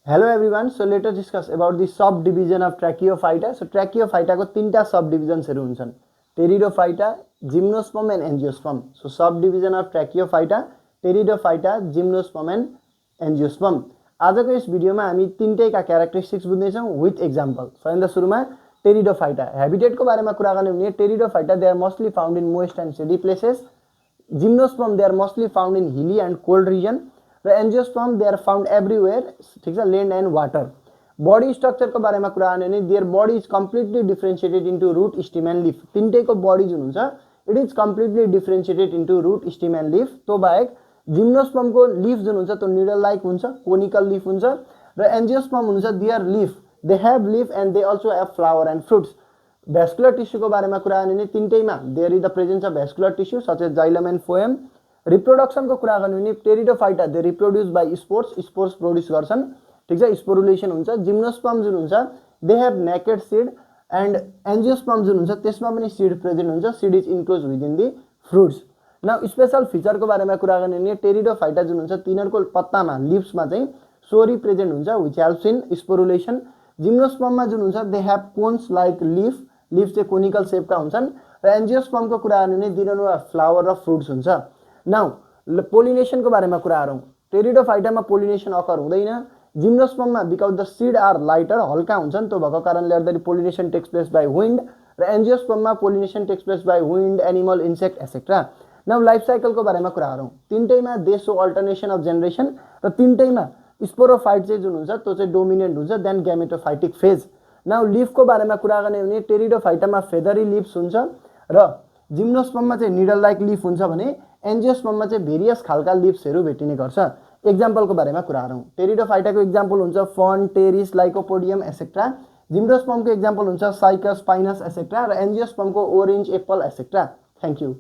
Hello everyone, so let us discuss about the subdivision of Tracheophyta. So Tracheophyta को तीनटा subdivisions हुन्छन्, Pteridophyta, Gymnosperm and Angiosperm. So subdivision of Tracheophyta, Pteridophyta, Gymnosperm and Angiosperm. आजको यस भिडियोमा हामी तीनटैका characteristics बुझ्नेछौं with example. सबैभन्दा सुरुमा Pteridophyta, ह्याबिटेटको बारेमा कुरा गर्ने भने Pteridophyta they are mostly found in moist and shady places. Gymnosperm they are mostly found in hilly and cold region. र angiosperm they are found everywhere, ठीक छ, land and water. Body structure को बारे में कुरा गर्ने भने their body is completely differentiated into root, stem and leaf. तीनटैको बॉडी जुन हुन्छ it is completely differentiated into root, stem and leaf. तो बाहेक जिम्नोस्पर्म को लीफ जुन हुन्छ त्यो निडल लाइक हुन्छ, कोनिकल लीफ हुन्छ. र एन्जियोस्पर्म हुन्छ their leaf, they have leaf and they also have flower and fruits. Vascular tissue को बारे में कुरा गर्ने भने तीनटैमा there is the presence of vascular tissue such as xylem and phloem. Reproduction को कुरा गर्ने भने Pteridophyta they reproduce by spores, spores produce गर्छन्, ठीक छ, स्पोरुलेसन हुन्छ. जिम्नोस्पर्म जुन हुन्छ they have naked seed and angiosperm जुन हुन्छ त्यसमा पनि सीड प्रेजेन्ट हुन्छ, seed is enclose within the fruits. Now special feature को बारेमा कुरा गर्ने भने Pteridophyta जुन हुन्छ तिनीहरुको पत्तामा लिव्समा चाहिँ सोरी प्रेजेन्ट हुन्छ व्हिच हेल्प्स इन स्पोरुलेसन. जिम्नोस्पर्ममा जुन हुन्छ they have cones like leaf, leaf चाहिँ कोनिकल शेपका हुन्छन्. र एन्जियोस्पर्म को कुरा गर्ने भने तिनीहरुमा फ्लावर र फ्रुट्स हुन्छ. नाउ पोलिनेसन को बारे में कुरा गरौँ. Pteridophyta में पोलिनेसन अकर हुँदैन. जिम्नोस्पर्म में because the seed are lighter, हल्का हुन्छन्, त्यो भएको कारणले गर्दा pollination takes place by wind. र एन्जियोस्पर्म में pollination takes place by wind, animal, insect etcetera. Now life cycle को बारे में कुरा गरौँ. तीनटैमा दे सो अल्टरनेसन अफ जेनरेसन र तीनटैमा स्पोरोफाइट चाहिँ जुन हुन्छ त्यो चाहिँ डोमिनेन्ट हुन्छ then gametophytic phase. Now leaf को बारे में कुरा गर्ने भने Pteridophyta में फेदरी लीव्स हुन्छ र जिम्नोस्पर्म में चाहिँ निडल लाइक लीफ हुन्छ भने एन्जियोस्पर्म में चाहिँ भेरियस खालका लीव्सहरु भेटिने गर्छ. एक्जाम्पल को बारे में कुरा गरौँ. Pteridophyta को एक्जाम्पल हुन्छ fern, Pteris, Lycopodium etcetera. Gymnosperm को एक्जाम्पल हुन्छ साइकस, पाइनस एसेट्रा. र एन्जियोस्पर्म को orange, apple etcetera. Thank you.